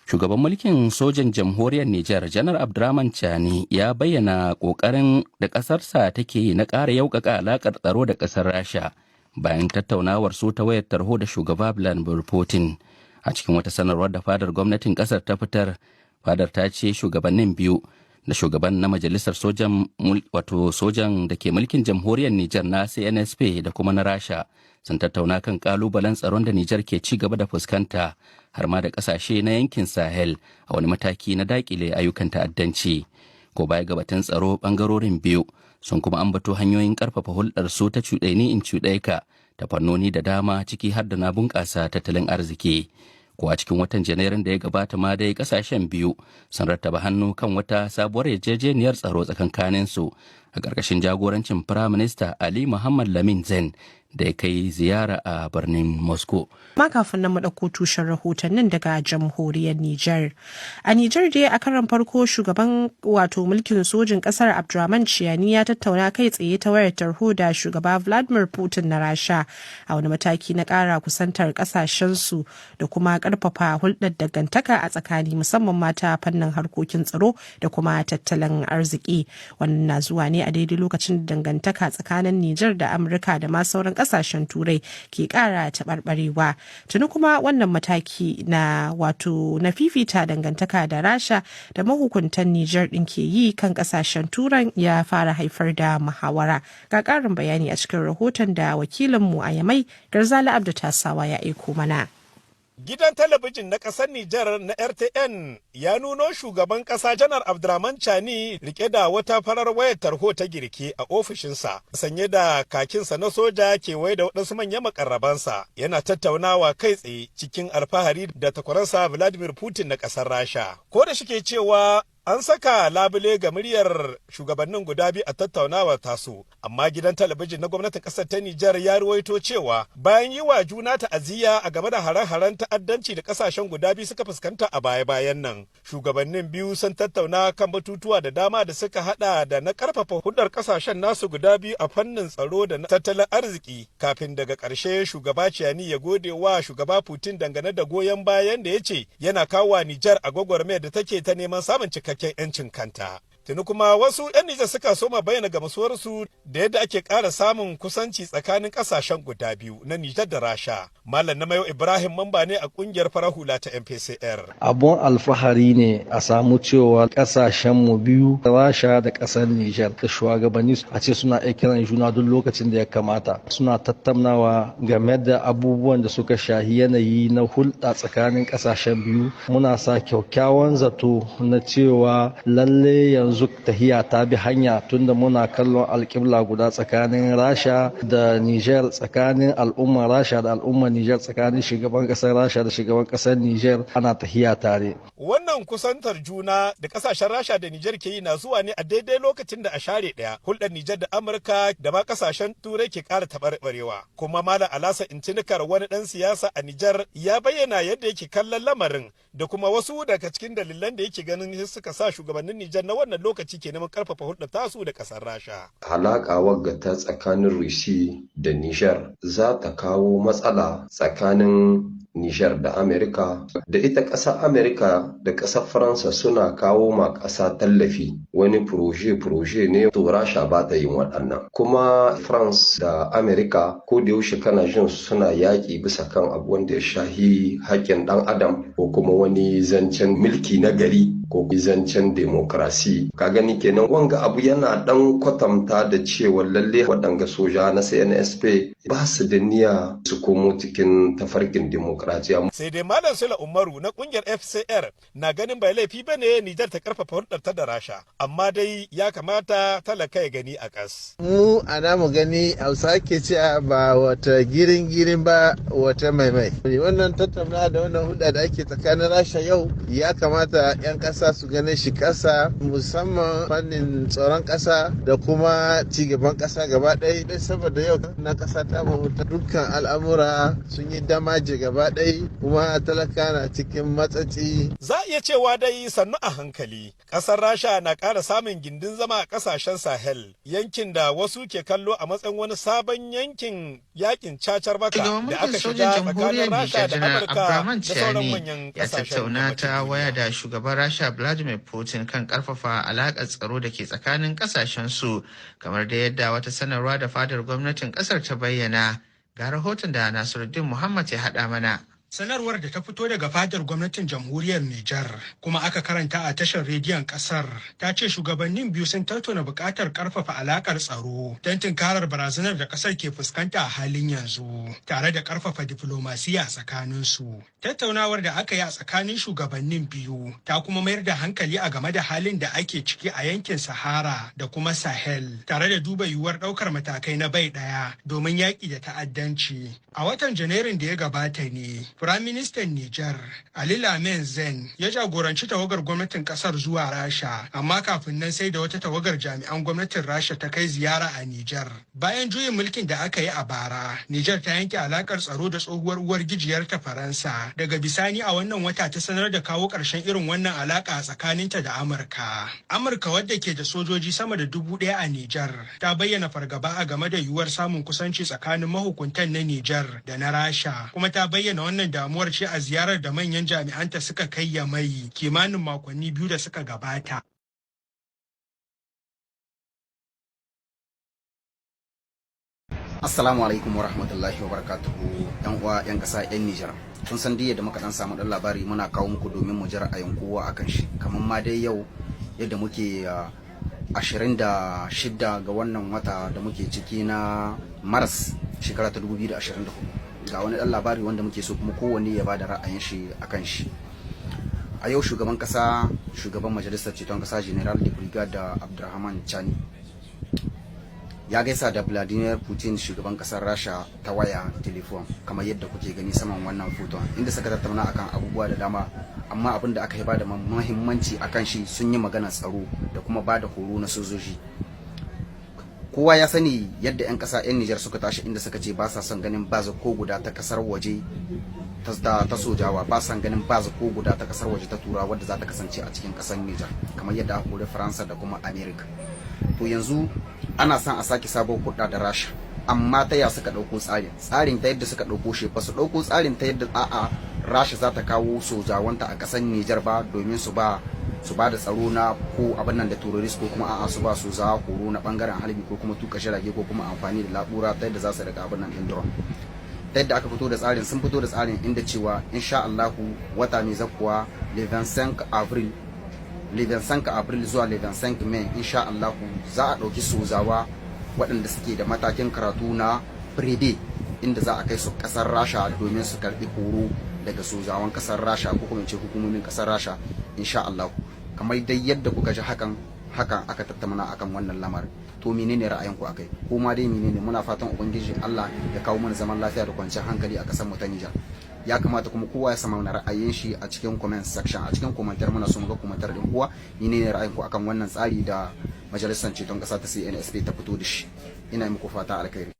Shugaban mulkin sojan jamhuriyar Nijar, Janar Abdurrahman Chani, ya bayyana ƙoƙarin da ƙasarsa take yi na ƙara yauƙaƙa alaƙar tsaro da ƙasar Rasha bayan tattaunawar su ta wayar tarho da shugaba Vladimir Putin. A cikin wata sanarwar da fadar gwamnatin ƙasar ta fitar, fadar ta ce shugabannin biyu da shugaban na majalisar sojan, wato sojan da ke mulkin jamhuriyar Nijar na CNSP, da kuma na Rasha sun tattauna kan kalubalen tsaron da Nijar ke ci gaba da fuskanta, har ma da kasashe na yankin Sahel, a wani mataki na dakile ayyukan ta'addanci. Ko baya ga batun tsaro, bangarorin biyu sun kuma ambato hanyoyin karfafa hulɗar su ta cuɗe ni in cuɗe ka ta fannoni da dama, ciki har da na bunƙasa tattalin arziki. Ko a cikin watan Janairun da ya gabata ma dai, kasashen biyu sun rattaba hannu kan wata sabuwar yarjejeniyar tsaro tsakankanin su a ƙarƙashin jagorancin Firaminista Ali Muhammad Lamin Zen da ya kai ziyara a birnin Moscow. Ma kafin nan mu ɗauko tushen rahotannin daga jamhuriyar Nijar. A Nijar dai, a karan farko shugaban wato mulkin sojin ƙasar Abdurrahman Ciyani ya tattauna kai tsaye ta wayar tarho da shugaba Vladimir Putin na Rasha, a wani mataki na ƙara kusantar ƙasashensu da kuma ƙarfafa hulɗar dangantaka a tsakani, musamman mata fannin harkokin tsaro da kuma tattalin arziki. Wannan na zuwa ne a daidai lokacin da dangantaka tsakanin Nijar da Amurka da ma sauran kasashen Turai ke kara taɓarɓarewa. Tuni kuma wannan mataki na wato na fifita dangantaka da Rasha da mahukuntan Nijar ɗin ke yi kan kasashen Turan ya fara haifar da muhawara. Ga ƙarin bayani a cikin rahoton da wakilinmu a Yamai, Garzali Abdu Tasawa, ya aiko mana. Gidan talabijin na ƙasar Nijar na RTN ya nuno shugaban ƙasa Janar Abdurrahman Chani rike da wata farar wayar tarho ta girke a ofishinsa, sanye da kakinsa na soja, kewaye da waɗansu manyan makarrabansa, yana tattaunawa kai tsaye cikin alfahari da takwaransa Vladimir Putin na ƙasar Rasha. Ko da shike cewa an saka labule ga muryar shugabannin guda biyu a tattaunawar tasu, amma gidan talabijin na gwamnatin kasar ta Nijar ya ruwaito cewa bayan yi wa juna ta'aziyya a game da hare-haren ta'addanci da kasashen guda biyu suka fuskanta a baya-bayan nan, shugabannin biyu sun tattauna kan batutuwa da dama da suka hada da na karfafa hulɗar kasashen nasu guda biyu a fannin tsaro da na tattalin arziki, kafin daga ƙarshe shugaba Ciyani ya gode wa shugaba Putin dangane da goyon bayan da ya ce yana kawo Nijar a gwagwarmayar da take ta neman samun cikakken 'yancin kanta. Tuni kuma wasu 'yan Nijar suka soma bayyana gamsuwarsu da yadda ake ƙara samun kusanci tsakanin ƙasashen guda biyu na Nijar da Rasha. Malam Namayo Ibrahim mamba ne a ƙungiyar farar hula ta MPCR. Abun alfahari ne a samu cewa ƙasashenmu biyu, Rasha da ƙasar Nijar, da shugabanni a ce suna iya kiran juna duk lokacin da ya kamata. Suna tattaunawa game da abubuwan da suka shahi yanayi na hulɗa tsakanin ƙasashen biyu. Muna sa kyakkyawan zato na cewa lalle yanzu tahiya ta bi hanya, tunda muna kallon alƙibla guda tsakanin Rasha da Niger, tsakanin al'ummar Rasha da al'ummar Niger, tsakanin shugaban ƙasar Rasha da shugaban ƙasar Niger, ana tahiya tare. Wannan kusantar juna da kasashen Rasha da Niger ke yi na zuwa ne a daidai lokacin da a share ɗaya hulɗar Niger da Amurka da ma kasashen Turai ke ƙara taɓarɓarewa. Kuma Malam Alasa Intinikar, wani ɗan siyasa a Niger, ya bayyana yadda yake kallon lamarin da kuma wasu daga cikin dalilan da yake ganin suka sa shugabannin Niger na wannan lokaci ke neman karfafa hulɗar tasu da ƙasar Rasha. Halaƙa wagga ta tsakanin Russia da Niger za ta kawo matsala tsakanin Niger da Amerika. Da ita ƙasar Amerika da ƙasar Faransa suna kawo ma ƙasa tallafi, wani projet-projet ne, to Rasha ba ta yin waɗannan. Kuma France da Amerika ko da yaushe kana jin suna yaƙi bisa kan abu wanda ya shahi haƙƙin ɗan adam ko kuma wani zancen mulki na gari ko zancen demokrasi. Ka gani kenan, wanga abu yana dan kwatanta da cewa lalle waɗanga soja na CNSP ba su da niyya su komo cikin tafarkin demokrasiya. Sai dai Malam Sula Umaru na kungiyar FCR na ganin bai laifi ba ne Nijar ta karfafa hulɗar ta da Rasha, amma dai ya kamata talaka ya gani a ƙas. Mu a namu gani, Hausa ke cewa ba wata girin girin ba wata mai mai. Wannan tattauna da wannan hulɗa da ake tsakanin Rasha yau, ya kamata 'yan ƙasa ƙasa su gane shi ƙasa, musamman fannin tsaron ƙasa da kuma cigaban ƙasa gaba ɗaya. Saboda yau na ƙasa ta ta dukkan al'amura sun yi damaje gaba ɗaya, kuma talaka na cikin matsatsi. Za a iya cewa dai sannu a hankali ƙasar Rasha na ƙara samun gindin zama a ƙasashen Sahel, yankin da wasu ke kallo a matsayin wani sabon yankin yakin cacar baka Shugaban da mulkin aka sojan shiga jamhuriyar tsakanin Rasha Nijar da Janar Amurka Abdurrahman da sauran Chiani manyan ya ƙasashen tattauna yammacin ta waya duniya. Da shugaban Rasha Vladimir Putin kan karfafa alaƙar tsaro da ke tsakanin ƙasashen su, kamar da yadda wata sanarwa da fadar gwamnatin ƙasar ta bayyana. Ga rahoton da Nasiruddin Muhammad ya haɗa mana. Sanarwar da ta fito daga fadar gwamnatin jamhuriyar Nijar kuma aka karanta a tashar rediyon kasar ta ce shugabannin biyu sun tattauna buƙatar ƙarfafa alaƙar tsaro don tunkarar barazanar da kasar ke fuskanta a halin yanzu, tare da ƙarfafa diflomasiya a tsakaninsu. Tattaunawar da aka yi a tsakanin shugabannin biyu ta kuma mayar da hankali a game da halin da ake ciki a yankin Sahara da kuma Sahel, tare da duba yiwuwar ɗaukar matakai na bai ɗaya domin yaƙi da ta'addanci. A watan Janairun da ya gabata ne, Firaministan Nijar, Ali Lamin Zen, ya jagoranci tawagar gwamnatin kasar zuwa Rasha, amma kafin nan sai da wata tawagar jami'an gwamnatin Rasha ta kai ziyara a Nijar. Bayan juyin mulkin da aka yi a bara, Nijar ta yanke alakar tsaro da tsohuwar uwar gijiyarta Faransa. Daga bisani a wannan wata ta sanar da kawo ƙarshen irin wannan alaka a tsakaninta da Amurka. Amurka, wadda ke da sojoji sama da 1,000 a Nijar, ta bayyana fargaba a game da yiwuwar samun kusanci tsakanin mahukuntan na Nijar da na Rasha, kuma ta bayyana wannan damuwar ce a ziyarar da manyan jami'anta suka kai Yamai kimanin makonni 2 da suka gabata. Assalamu alaikum wa rahmatullahi wa barakatuhu, yan uwa, yan kasa, yan Nijar. Kun san dai yadda muka dan samu dan labari muna kawo muku domin mu ji ra'ayin kowa akan shi. Kamar ma dai yau yadda muke 26 ga wannan wata da muke ciki na Maris, shekara ta 2024. Ga wani dan labari wanda muke so kuma kowanne ya bada ra'ayin shi akan shi. A yau shugaban kasa, shugaban majalisar ceton kasa, General de Brigade Abdurrahman Chani, ya gaisa da Vladimir Putin, shugaban kasar Rasha, ta waya telefon, kamar yadda kuke gani saman wannan foton, inda suka tattauna akan abubuwa da dama. Amma abin da aka yi bada muhimmanci akan shi, sun yi magana tsaro da kuma bada horo na sojoji. Kowa ya sani yadda 'yan kasa, 'yan Nijar suka tashi, inda suka ce ba sa son ganin baza ko guda ta kasar waje ta sojawa, ba sa ganin baza ko guda ta kasar waje ta tura wadda za ta kasance a cikin kasar Nijar, kamar yadda aka kori Faransa da kuma America. To yanzu ana son a sake sabon hudda da Rasha, amma ta ya suka ɗauko tsarin? Tsarin ta yadda suka ɗauko shi, ba su ɗauko tsarin ta yadda a'a Rasha za ta kawo sojawanta a ƙasar Nijar ba domin su ba da tsaro na ko abin nan da terrorist, ko kuma a'a su ba su za horo na bangaren harbi, ko kuma tuka jirage, ko kuma amfani da na'ura ta yadda za su riga abin nan din drone. Ta yadda aka fito da tsarin, sun fito da tsarin inda cewa insha Allahu wata mai zakuwa, le 25 avril, le 25 avril zuwa le 25 mai, insha Allahu za a ɗauki sozawa waɗanda suke da matakin karatu na brevet, inda za a kai su ƙasar Rasha domin su karɓi horo daga sozawan ƙasar Rasha, ko kuma ce hukumomin ƙasar Rasha, insha Allahu. Kamar dai yadda kuka ji, hakan hakan aka tattauna akan wannan lamarin. To menene ra'ayinku akai? Ko ma dai menene, muna fatan Ubangiji Allah ya kawo mana zaman lafiya da kwanciyar hankali a ƙasar mu ta Nijar. Ya kamata kuma kowa ya sama mana ra'ayin shi a cikin comment section, a cikin commentaire. Muna so mu ga commentaire din kowa. Menene ra'ayin ku akan wannan tsari da majalisar ceton ƙasa ta CNSP ta fito da shi? Ina muku fata alkhairi.